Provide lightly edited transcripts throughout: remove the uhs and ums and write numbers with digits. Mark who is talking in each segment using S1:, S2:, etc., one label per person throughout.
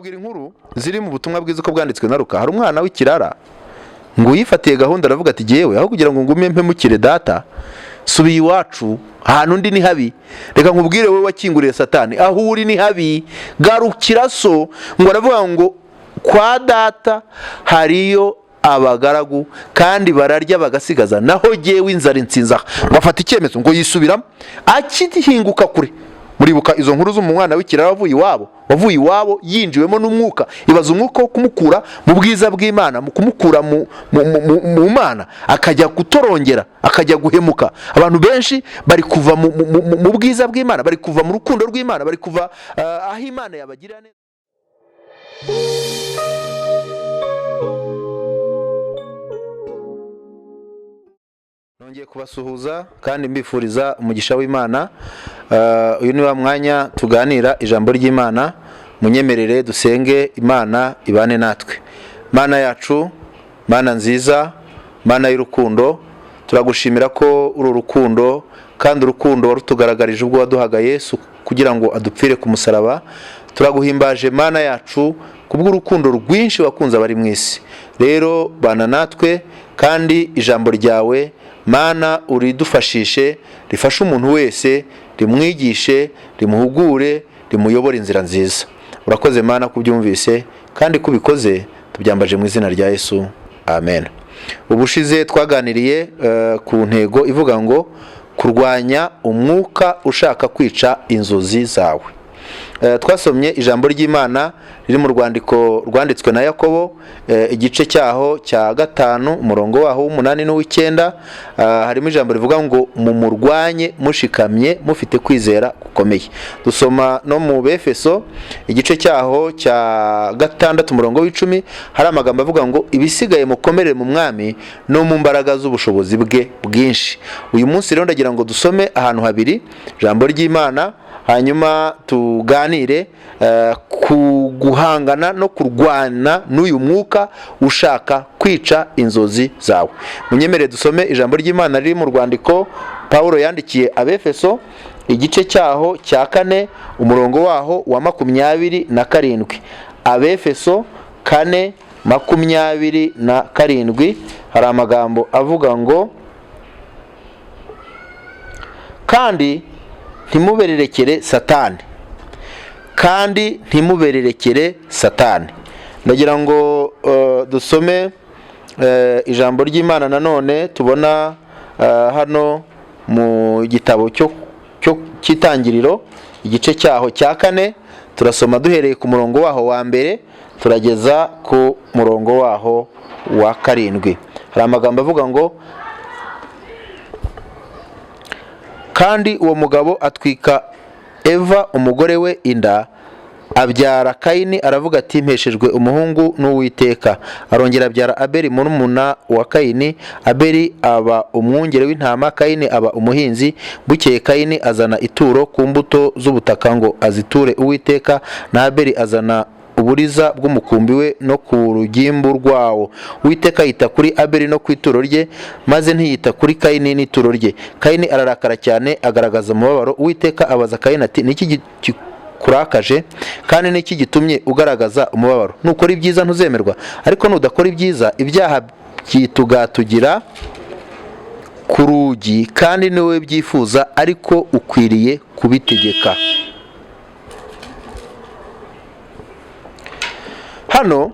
S1: Mbabwira inkuru ziri mu butumwa bwiza uko bwanditswe na Luka. Hari umwana w'ikirara ngo yifatiye gahunda, aravuga ati: "Jyewe aho kugira ngo ngume mpemukire data, subiye iwacu, ahantu undi ni habi." Reka nkubwire wowe wakinguriye Satani, aho uri ni habi, garukira so. Ngo aravuga ngo kwa data hariyo abagaragu kandi bararya bagasigaza, naho jyewe inzara insinze aha. Ngo afata icyemezo, ngo yisubiramo akihinguka kure. Muribuka izo nkuru z'umwana w'ikirara wavuye iwabo, wavuye iwabo yinjiwemo n'umwuka. Ibaza umwuka wo kumukura mu bwiza bw'Imana, mu kumukura mu Mana, akajya gutorongera, akajya guhemuka. Abantu benshi bari kuva mu bwiza bw'Imana, bari kuva mu rukundo rw'Imana, bari kuva aho Imana yabagirira neza. Nongeye kubasuhuza kandi mbifuriza umugisha w'Imana. Uyu ni wa mwanya tuganira ijambo ry'Imana. Munyemerere dusenge, Imana ibane natwe. Mana yacu, Mana nziza, Mana y'urukundo, turagushimira ko uri urukundo, kandi urukundo warutugaragarije ubwo waduhaga Yesu kugira ngo adupfire ku musaraba. Turaguhimbaje, Mana yacu, kubw'urukundo rwinshi wakunze abari mu isi. Rero bana natwe, kandi ijambo ryawe, Mana, uridufashishe, rifashe umuntu wese, rimwigishe, rimuhugure, rimuyobore inzira nziza. Urakoze, Mana, kubyumvise kandi kubikoze. Tubyambaje mu izina rya Yesu, amen. Ubushize twaganiriye ku ntego ivuga ngo kurwanya umwuka ushaka kwica inzozi zawe. Twasomye ijambo ry'Imana riri mu rwandiko rwanditswe na Yakobo, igice cyaho cya 5, umurongo waho w'umunani n'uw'icyenda. Harimo ijambo rivuga ngo mumurwanye mushikamye mufite kwizera gukomeye. Dusoma no mu Befeso, igice cyaho cya 6, umurongo w'10, hari amagambo avuga ngo ibisigaye mukomerere mu Mwami no mu mbaraga z'ubushobozi bwe bwinshi. Uyu munsi rero ndagira ngo dusome ahantu habiri ijambo ry'Imana, hanyuma tuganire ku guhangana no kurwana n'uyu mwuka ushaka kwica inzozi zawe. Munyemerere dusome ijambo ry'Imana riri mu rwandiko Pawulo yandikiye Abefeso, igice cyaho cya 4, umurongo waho wa 27. Abefeso 4:27, hari amagambo avuga ngo: "Kandi ntimubererekere Satani, kandi ntimubererekere Satani." Ndagira ngo dusome ijambo ry'Imana nanone tubona hano mu gitabo cyo cy'Itangiriro, igice cyaho cya 4. Turasoma duhereye ku murongo waho wa 1 turageza ku murongo waho wa 7. Hari amagambo avuga ngo: "Kandi uwo mugabo atwika Eva umugore we inda, abyara Kayini, aravuga ati: 'Mpeshejwe umuhungu n'Uwiteka.' Arongera abyara Abeli murumuna wa Kayini. Abeli aba umwungeri w'intama, Kayini aba umuhinzi. Bukeye Kayini azana ituro ku mbuto z'ubutaka ngo aziture Uwiteka, na Abeli azana uburiza bw'umukumbi we no ku rugimbu rwawo. Uwiteka yita kuri Abeli no ku ituro rye, maze ntiyita kuri Kayini n'ituro rye. Kayini ararakara cyane, agaragaza umubabaro. Uwiteka abaza Kayini ati: 'Niki kikurakaje, kandi niki gitumye ugaragaza umubabaro? Nukora ibyiza ntuzemerwa? Ariko nudakora ibyiza, ibyaha byitugatugira ku rugi, kandi ni wowe byifuza, ariko ukwiriye kubitegeka.'" Hano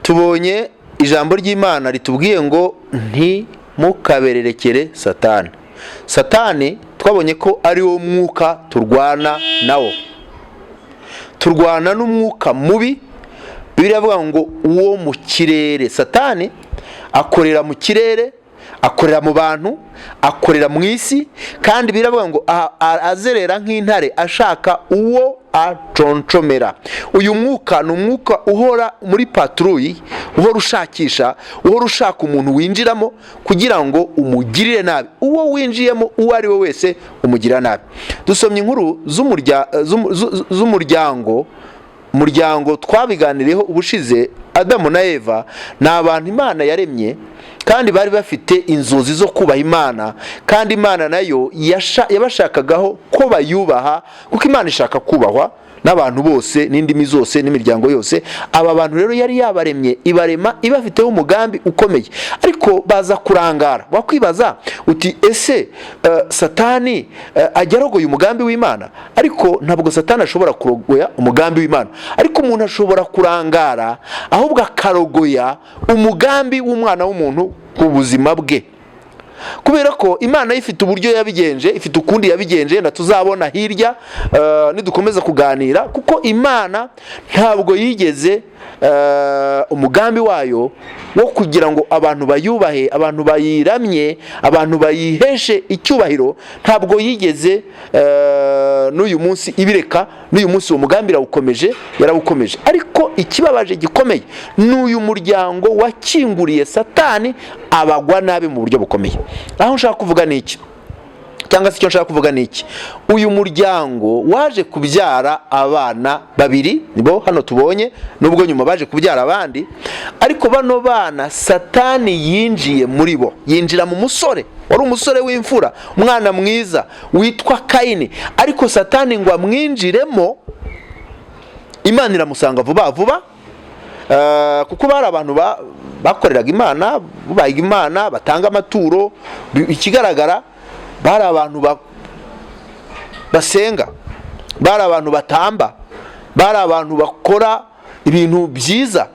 S1: tubonye ijambo ry'Imana ritubwiye ngo ntimukabererekere Satani. Satani twabonye ko ari wo mwuka turwana nawo. Turwana n'umwuka mubi, Bibiliya ivuga ngo uwo mu kirere. Satani akorera mu kirere, akorera mu bantu, akorera mu isi, kandi biravuga ngo azerera nk'intare ashaka uwo aconshomera. Uyu mwuka ni umwuka uhora muri patrouille, uhora ushakisha, uhora ushaka umuntu winjiramo kugira ngo umugirire nabi. Uwo winjiyemo uwo ari we wese umugirira nabi. Dusomye inkuru z'umuryango, muryango twabiganiriyeho ubushize. Adamu na Eva ni abantu Imana yaremye, kandi bari bafite inzozi zo kubaha Imana, kandi Imana nayo yabashakagaho ko bayubaha, kuko Imana ishaka kubahwa. N'abantu bose n'indimi zose n'imiryango yose. Aba bantu rero yari yabaremye, ibarema ibafiteho umugambi ukomeye, ariko baza kurangara. Wakwibaza uti: "Ese Satani ajya arogoya umugambi w'Imana?" Ariko ntabwo Satani ashobora kurogoya umugambi w'Imana, ariko umuntu ashobora kurangara, ahubwo akarogoya umugambi w'umwana w'umuntu ku buzima bwe, kubera ko Imana ifite uburyo yabigenje, ifite ukundi yabigenje na tuzabona hirya nidukomeza kuganira, kuko Imana ntabwo yigeze umugambi wayo wo kugira ngo abantu bayubahe, abantu bayiramye, abantu bayiheshe icyubahiro, ntabwo yigeze n'uyu munsi ibireka. N'uyu munsi uwo mugambi irawukomeje, yarawukomeje. Ariko ikibabaje gikomeye ni uyu muryango wakinguriye Satani, abagwa nabi mu buryo bukomeye. Aho nshaka kuvuga ni iki, cyangwa se icyo nshaka kuvuga ni iki: uyu muryango waje kubyara abana babiri, nibo hano tubonye, nubwo nyuma baje kubyara abandi. Ariko bano bana Satani yinjiye muri bo, yinjira mu musore wari umusore w'imfura, umwana mwiza witwa Kayini. Ariko Satani ngo amwinjiremo, Imana iramusanga vuba vuba, kuko bari abantu bakoreraga Imana, bubahaga Imana, batanga amaturo. Ikigaragara bari abantu basenga, bari abantu batamba, bari abantu bakora ibintu byiza.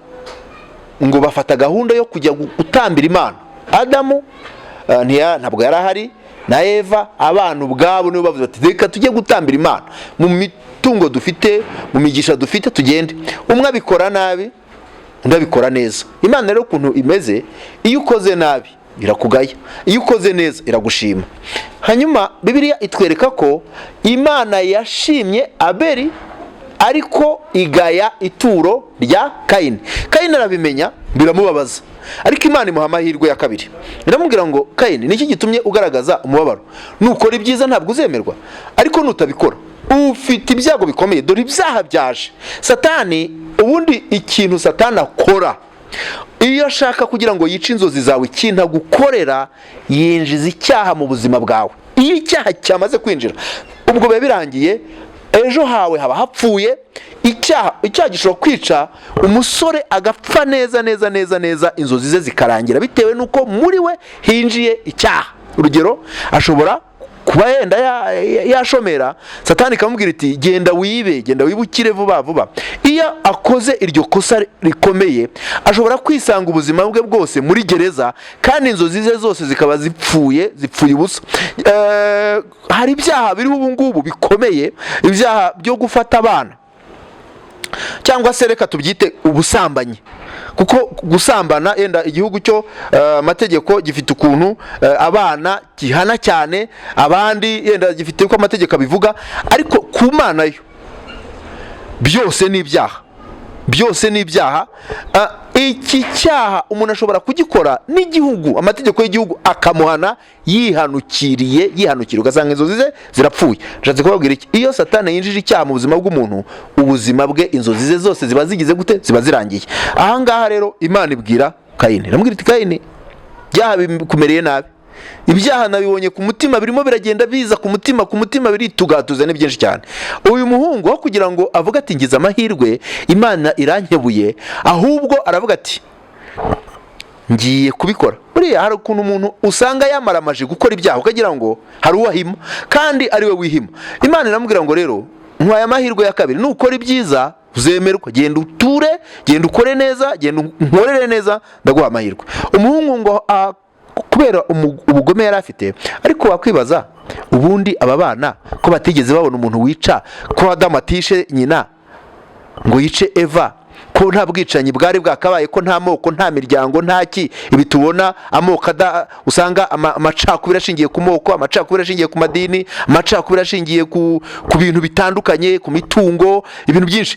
S1: Ngo bafata gahunda yo kujya gutambira Imana. Adamu ntabwo yari ahari na Eva. Abana ubwabo nibo bavuze bati: "Reka tujye gutambira Imana mu mitungo dufite, mu migisha dufite, tugende." Umwe abikora nabi, undi abikora neza. Imana rero ukuntu imeze, iyo ukoze nabi irakugaya, iyo ukoze neza iragushima. Hanyuma Bibiliya itwereka ko Imana yashimye Abeli, ariko igaya ituro rya Kayini. Kayini arabimenya, biramubabaza, ariko Imana imuha amahirwe ya kabiri, iramubwira ngo: "Kayini, niki gitumye ugaragaza umubabaro? Nukora ibyiza ntabwo uzemerwa, ariko nutabikora ufite ibyago bikomeye. Dore ibyaha byaje." Satani ubundi, ikintu Satani akora iyo ashaka kugira ngo yice inzozi zawe, ikintu agukorera, yinjiza icyaha mu buzima bwawe. Iyo icyaha cyamaze kwinjira, ubwo biba birangiye, ejo hawe haba hapfuye. Icyaha gishobora kwica umusore agapfa neza neza neza neza, inzozi ze zikarangira bitewe n'uko muri we hinjiye icyaha. Urugero, ashobora kuba yenda yashomera, Satani ikamubwira iti: "Genda wibe, genda wibukire vuba vuba." Iyo akoze iryo kosa rikomeye, ashobora kwisanga ubuzima bwe bwose muri gereza, kandi inzozi ze zose zikaba zipfuye, zipfuye ubusa. Hari ibyaha biriho ubu ngubu bikomeye, ibyaha byo gufata abana, cyangwa se reka tubyite ubusambanyi, kuko gusambana yenda igihugu cyo amategeko gifite ukuntu abana gihana cyane abandi, yenda gifite uko amategeko abivuga. Ariko ku Mana yo byose ni ibyaha, byose ni ibyaha. Iki cyaha umuntu ashobora kugikora n'igihugu, amategeko y'igihugu akamuhana yihanukiriye, yihanukiriye, ugasanga inzozi ze zirapfuye. Nshatse kubabwira iki? Iyo Satani yinjije icyaha mu buzima bw'umuntu, ubuzima bwe, inzozi ze zose ziba zigize gute? Ziba zirangiye. Ahangaha rero Imana ibwira Kayini, iramubwira iti: "Kayini, ibyaha bikumereye nabi. Ibyaha nabibonye ku mutima, birimo biragenda biza ku mutima, ku mutima biritugatuza, ni byinshi cyane." Uyu muhungu, aho kugira ngo avuge ati: "Ngize amahirwe, Imana irankebuye," ahubwo aravuga ati: "Ngiye kubikora." Buriya hari ukuntu umuntu usanga yamaramaje gukora ibyaha, ukagira ngo hari uwo ahima kandi ari we wihima. Imana iramubwira ngo: "Rero nkwaye amahirwe ya kabiri, nukora ibyiza uzemerwa. Genda uture, genda ukore neza, genda unkorere neza, ndaguha amahirwe." Umuhungu ngo kubera ubugome yari afite. Ariko wakwibaza, ubundi aba bana ko batigeze babona umuntu wica, ko Adamu atishe nyina ngo yice Eva, ko nta bwicanyi bwari bwakabaye, ko nta moko, nta miryango, nta ki, ibi tubona amoko usanga amacakubiri ashingiye ku moko, amacakubiri ashingiye ku madini, amacakubiri ashingiye ku bintu bitandukanye, ku mitungo, ibintu byinshi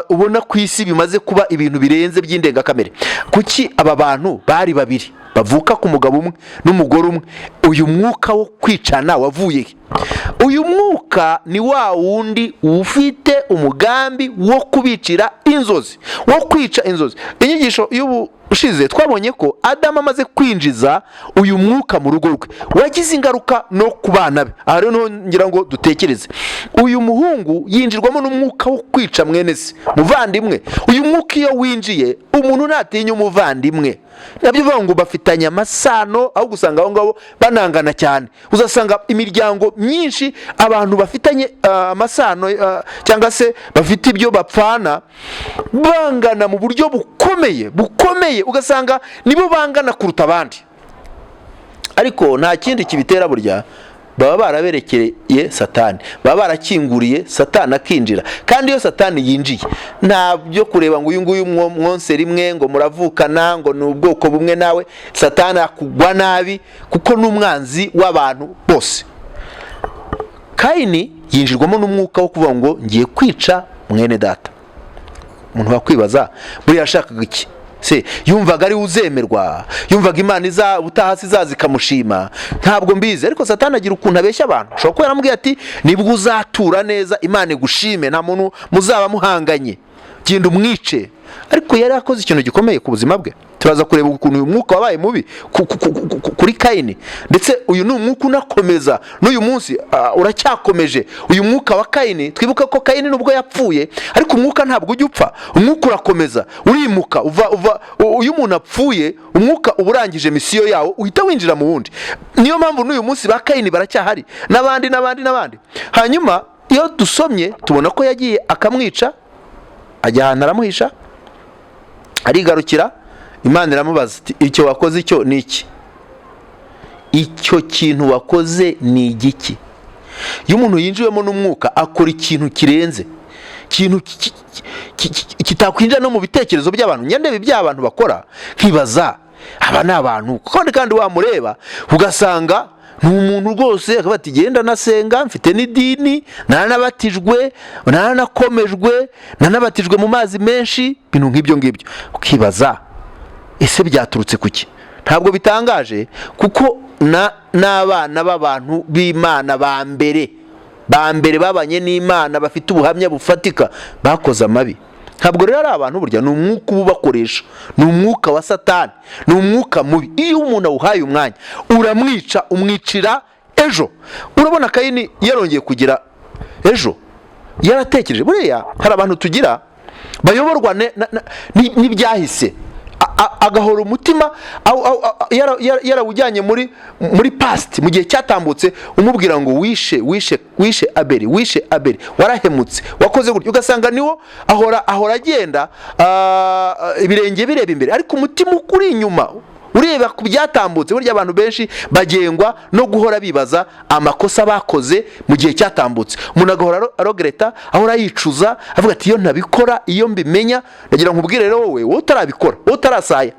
S1: ubona ku isi bimaze kuba ibintu birenze by'indengakamere, kuki aba bantu bari babiri bavuka ku mugabo umwe n'umugore umwe, uyu mwuka wo kwicana wavuye he? Uyu mwuka ni wa wundi ufite umugambi wo kubicira inzozi, wo kwica inzozi. Inyigisho y'ubu ushize twabonye ko Adamu amaze kwinjiza uyu mwuka mu rugo rwe wagize ingaruka no ku bana be. Aha rero niho ngira ngo dutekereze. Uyu muhungu yinjirwamo n'umwuka wo kwica mwene se, muvandimwe. Uyu mwuka iyo winjiye, umuntu ntatinya umuvandimwe. Nabyo bivuga ngo bafitanye amasano, aho usanga aho ngaho banangana cyane. Uzasanga imiryango myinshi abantu bafitanye amasano, cyangwa se bafite ibyo bapfana, bangana mu buryo bukomeye bukomeye, ugasanga nibo bangana kuruta abandi. Ariko nta kindi kibitera, burya baba baraberekeye Satani, baba barakinguriye Satani akinjira. Kandi iyo Satani yinjiye, nta byo kureba ngo uyu nguyu mwonse rimwe, ngo muravukana, ngo ni ubwoko bumwe nawe. Satani akugwa nabi kuko ni umwanzi w'abantu bose. Kayini yinjirwamo n'umwuka wo kuvuga ngo ngiye kwica mwene data. Umuntu wakwibaza, buriya yashakaga iki se? Yumvaga ari uzemerwa? Yumvaga Imana iza ubutaha se izaza ikamushima? Ntabwo mbizi, ariko Satani agira ukuntu abeshya abantu. Ushobora kuba yaramubwiye ati: "Nibwo uzatura neza, Imana igushime, nta muntu muzaba muhanganye, genda umwice." Ariko yari akoze ikintu gikomeye ku buzima bwe. Turaza kureba ukuntu uyu mwuka wabaye mubi kuri Kayini. Ndetse uyu ni umwuka unakomeza n'uyu munsi, uracyakomeje uyu mwuka wa Kayini. Twibuke ko Kayini nubwo yapfuye, ariko umwuka ntabwo ujya upfa. Umwuka urakomeza, urimuka, uva iyo umuntu apfuye, umwuka uba urangije mission yawo, uhita winjira mu wundi. Niyo mpamvu n'uyu munsi ba Kayini baracyahari, n'abandi n'abandi n'abandi. Hanyuma iyo dusomye tubona ko yagiye akamwica, ajya ahantu aramuhisha, arigarukira. Imana iramubaza iti: "Icyo wakoze icyo ni iki? Icyo kintu wakoze ni igiki?" Iyo umuntu yinjiwemo n'umwuka, akora ikintu kirenze, ikintu kitakwinjira no mu bitekerezo by'abantu. Njya ndeba ibyo abantu bakora nkibaza, aba ni abantu? Kandi wamureba ugasanga ni umuntu rwose, akaba ati: "Genda nasenga, mfite n'idini, naranabatijwe, naranakomejwe, nanabatijwe mu mazi menshi," ibintu nk'ibyo ngibyo. Ukibaza, ese byaturutse ku ki? Ntabwo bitangaje, kuko n'abana b'abantu b'Imana ba mbere ba mbere babanye n'Imana, bafite ubuhamya bufatika, bakoze amabi. Ntabwo rero ari abantu, burya ni umwuka uba ubakoresha, ni umwuka wa Satani, ni umwuka mubi. Iyo umuntu awuhaye umwanya, uramwica, umwicira ejo. Urabona Kayini yarongeye kugira ejo, yaratekereje. Buriya hari abantu tugira bayoborwa n'ibyahise, agahora umutima yarawujyanye muri past, mu gihe cyatambutse, umubwira ngo wishe, wishe, wishe Abeli, wishe Abeli, warahemutse, wakoze gutya. Ugasanga niwo ahora agenda, ibirenge bireba imbere, ariko umutima ukuri inyuma, ureba ku byatambutse. Burya abantu benshi bagengwa no guhora bibaza amakosa bakoze mu gihe cyatambutse. Umuntu agahora aregretta, ahora yicuza, avuga ati: "Iyo ntabikora, iyo mbimenya." Ndagira ngo nkubwire rero, wowe utarabikora, wowe utarasaya,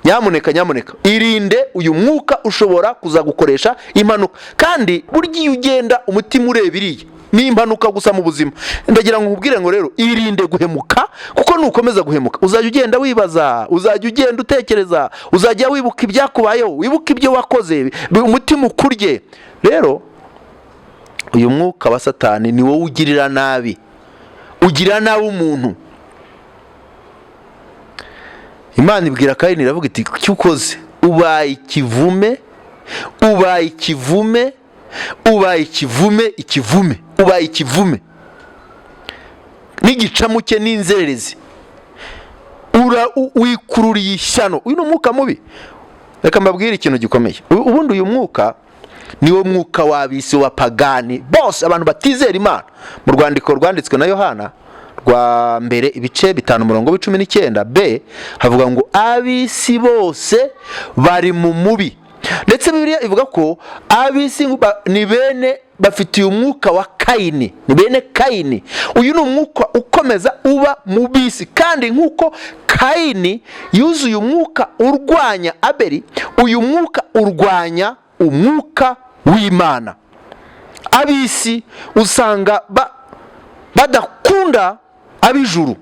S1: nyamuneka, nyamuneka irinde uyu mwuka, ushobora kuzagukoresha impanuka. Kandi burya iyo ugenda umutima ureba iriya, ni impanuka gusa mu buzima. Ndagira ngo nkubwire ngo rero irinde guhemuka, kuko nukomeza guhemuka uzajya ugenda wibaza, uzajya ugenda utekereza, uzajya wibuka ibyakubayeho, wibuka ibyo wakoze, umutima ukurye. Rero uyu mwuka wa Satani ni wowe ugirira nabi, ugirira nabi umuntu. Imana ibwira Kayini, iravuga iti: "Icyo ukoze, ubaye ikivume, ubaye ikivume, ubaye ikivume, ikivume, ubaye ikivume n'igicamuke n'inzererezi, wikururiye ishyano." Uyu ni umwuka mubi. Reka mbabwire ikintu gikomeye. Ubundi uyu mwuka niwo mwuka w'abisi, wa pagani bose, abantu batizera Imana. Mu rwandiko rwanditswe na Yohana rwa mbere, ibice 5, umurongo wa 19 b, havuga ngo ab'isi bose bari mu mubi. Ndetse Bibiliya ivuga ko ab'isi ni bene, bafitiye umwuka wa Kayini, ni bene Kayini. Uyu ni umwuka ukomeza uba mu bisi. Kandi nk'uko Kayini yuzuye umwuka urwanya Abeli, uyu mwuka urwanya umwuka w'Imana. Ab'isi usanga badakunda ab'ijuru,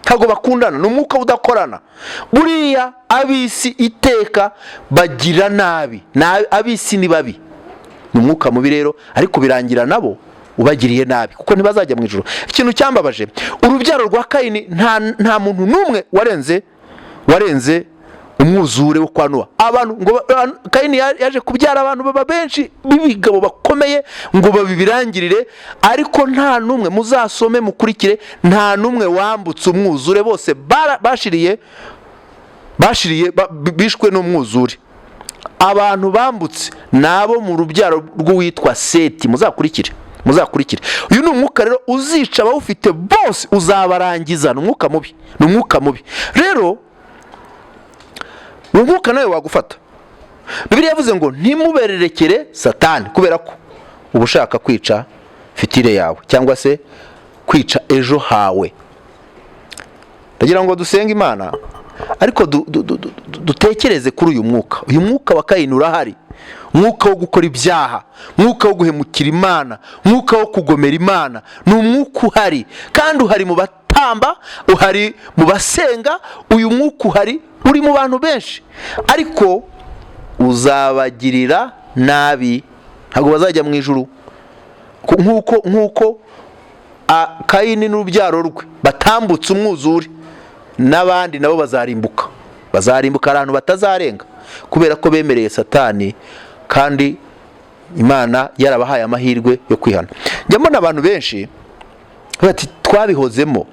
S1: ntabwo bakundana, ni umwuka udakorana. Buriya ab'isi iteka bagira nabi, ab'isi ni babi, ni umwuka mubi rero. Ariko birangira nabo ubagiriye nabi, kuko ntibazajya mu ijuru. Ikintu cyambabaje, urubyaro rwa Kayini nta muntu n'umwe warenze Umwuzure wo kwa Nowa, abantu ngo Kayini yaje kubyara abantu baba benshi b'ibigabo bakomeye ngo babibirangirire, ariko nta n'umwe, muzasome mukurikire, nta n'umwe wambutse umwuzure. Bose bashiriye, bishwe n'umwuzure. Abantu bambutse ni abo mu rubyaro rw'uwitwa Seti. Muzakurikire, muzakurikire. Uyu ni umwuka rero uzica abawufite bose, uzabarangiza. Ni umwuka mubi, ni umwuka mubi. Rero uwo mwuka nawe wagufata. Bibiliya yavuze ngo ntimubererekere Satani, kubera ko uba ushaka kwica future yawe cyangwa se kwica ejo hawe. Ndagira ngo dusenge Imana, ariko dutekereze kuri uyu mwuka. Uyu mwuka wa Kayini urahari, umwuka wo gukora ibyaha, umwuka wo guhemukira Imana, umwuka wo kugomera Imana. Ni umwuka uhari, kandi uhari mu batamba, uhari mu basenga. Uyu mwuka uhari, uri mu bantu benshi, ariko uzabagirira nabi, ntabwo bazajya mu ijuru. Nk'uko Kayini n'urubyaro rwe batambutse umwuzure, n'abandi nabo bazarimbuka, bazarimbuka ahantu batazarenga, kubera ko bemereye Satani kandi Imana yarabahaye amahirwe yo kwihana. Njya mbona abantu benshi bati: "Twabihozemo,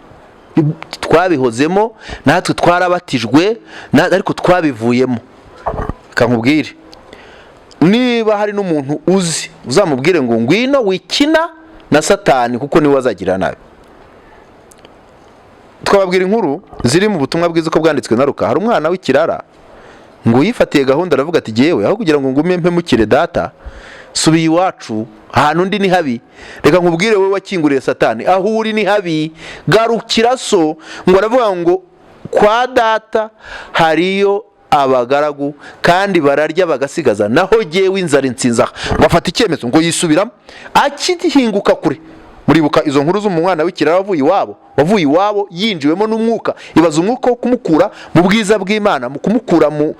S1: twabihozemo, natwe twarabatijwe, ariko twabivuyemo." Reka nkubwire, niba hari n'umuntu uzi, uzamubwire ngo ngwino, wikina na Satani, kuko niwe wazagirira nabi. Twababwira inkuru ziri mu butumwa bwiza uko bwanditswe na Luka. Hari umwana w'ikirara ngo yifatiye gahunda, aravuga ati: "Jyewe aho kugira ngo ngume mpemukire data, subiye iwacu, ahantu undi ni habi." Reka nkubwire, wowe wakinguriye Satani, aho uri ni habi, garukira so. Ngo aravuga ngo kwa data hariyo abagaragu kandi bararya bagasigaza, naho jyewe inzara insinze aha. Ngo afata icyemezo, ngo yisubiramo akihinguka kure. Muribuka izo nkuru z'umwana w'ikirara wavuye iwabo, wavuye iwabo yinjiwemo n'umwuka. Ibaza umwuka wo kumukura mu bwiza bw'Imana, mu kumukura mu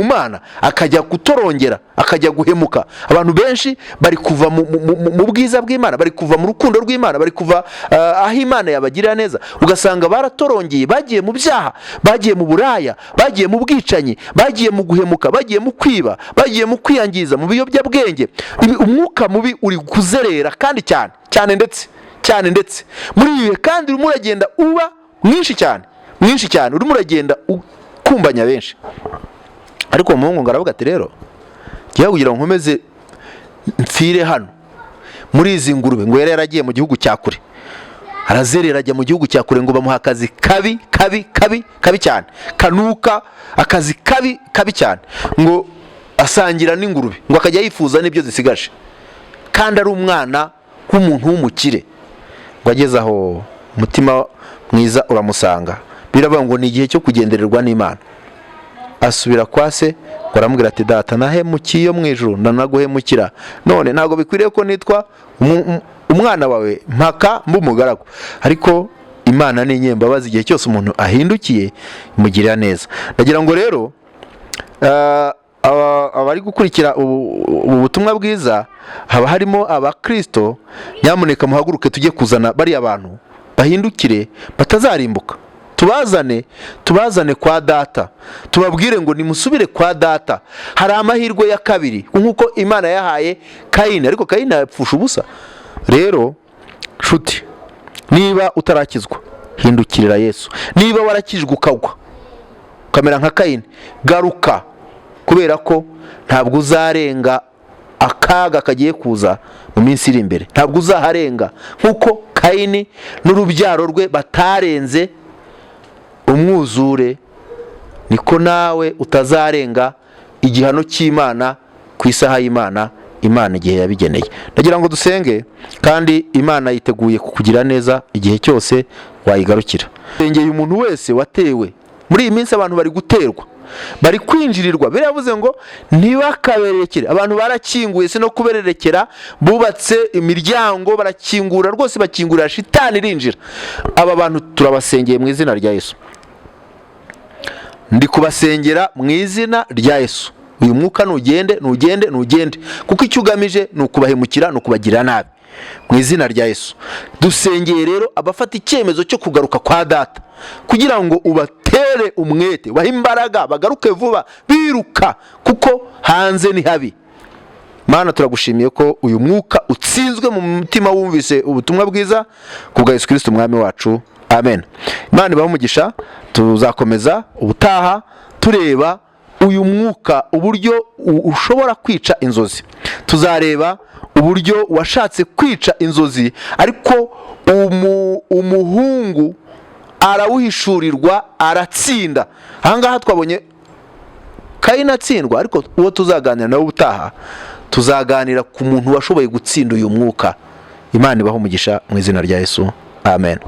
S1: Mana, akajya gutorongera, akajya guhemuka. Abantu benshi bari kuva mu bwiza bw'Imana, bari kuva mu rukundo rw'Imana, bari kuva aho Imana yabagirira neza, ugasanga baratorongeye, bagiye mu byaha, bagiye mu buraya, bagiye mu bwicanyi, bagiye mu guhemuka, bagiye mu kwiba, bagiye mu kwiyangiza, mu biyobyabwenge. Umwuka mubi uri kuzerera kandi cyane cyane, ndetse cyane ndetse muri ibi bihe, kandi urimo uragenda uba mwinshi cyane, mwinshi cyane, urimo uragenda ukumbanya benshi. Ariko uwo muhungu ngo aravuga ati: "Rero ngiye kugira ngo nkomeze mpfire hano muri izi ngurube." Ngo yari yaragiye mu gihugu cya kure, arazerera ajya mu gihugu cya kure. Ngo bamuha akazi kabi kabi kabi kabi cyane, kanuka, akazi kabi kabi cyane. Ngo asangira n'ingurube, ngo akajya yifuza n'ibyo zisigaje, kandi ari umwana w'umuntu w'umukire. Ngo ageze aho, umutima mwiza uramusanga. Biravuga ngo ni igihe cyo kugendererwa n'Imana. Asubira kwa se, ngo aramubwira ati: "Data, nahemukiye iyo mu ijuru, ndanaguhemukira. None ntabwo bikwiriye ko nitwa umwana wawe, mpaka mba umugaragu." Ariko Imana ni inyembabazi, igihe cyose umuntu ahindukiye imugirira neza. Ndagira ngo rero abari gukurikira ubu butumwa bwiza, haba harimo abakristo, nyamuneka muhaguruke tujye kuzana bariya bantu bahindukire batazarimbuka. Tubazane, tubazane kwa data, tubabwire ngo nimusubire kwa data, hari amahirwe ya kabiri nk'uko Imana yahaye Kayini, ariko Kayini yapfusha ubusa. Rero nshuti, niba utarakizwa, hindukirira Yesu. Niba warakijwe ukagwa, ukamera nka Kayini, garuka, kubera ko ntabwo uzarenga akaga kagiye kuza mu minsi iri imbere. Ntabwo uzaharenga nk'uko Kayini n'urubyaro rwe batarenze umwuzure, niko nawe utazarenga igihano cy'Imana ku isaha y'Imana, Imana igihe yabigeneye. Ndagira ngo dusenge, kandi Imana yiteguye kukugira neza igihe cyose wayigarukira. Sengeye umuntu wese watewe muri iyi minsi. Abantu bari guterwa, bari kwinjirirwa. Biravuze ngo ntibakaberekere. Abantu barakinguye, si no kubererekera, bubatse imiryango barakingura rwose, bakingurira shitani irinjira. Aba bantu turabasengeye mu izina rya Yesu. Ndi kubasengera mu izina rya Yesu. Uyu mwuka nugende, nugende, nugende, kuko icyo ugamije ni ukubahemukira, ni ukubagirira nabi. Mu izina rya Yesu dusengeye rero abafata icyemezo cyo kugaruka kwa data kugira ngo ubatere. Ubatere umwete, ubahe imbaraga, bagaruke vuba biruka, kuko hanze ni habi. Mana, turagushimiye ko uyu mwuka utsinzwe mu mutima wumvise ubutumwa bwiza ku bwa Yesu Kristo umwami wacu, amen. Imana ibahe umugisha. Tuzakomeza ubutaha tureba uyu mwuka uburyo ushobora kwica inzozi. Tuzareba uburyo washatse kwica inzozi, ariko umuhungu arawuhishurirwa aratsinda. Ahangaha twabonye Kayini atsindwa, ariko uwo tuzaganira nawe ubutaha, tuzaganira ku muntu washoboye gutsinda uyu mwuka. Imana ibahe umugisha mu izina rya Yesu, amen.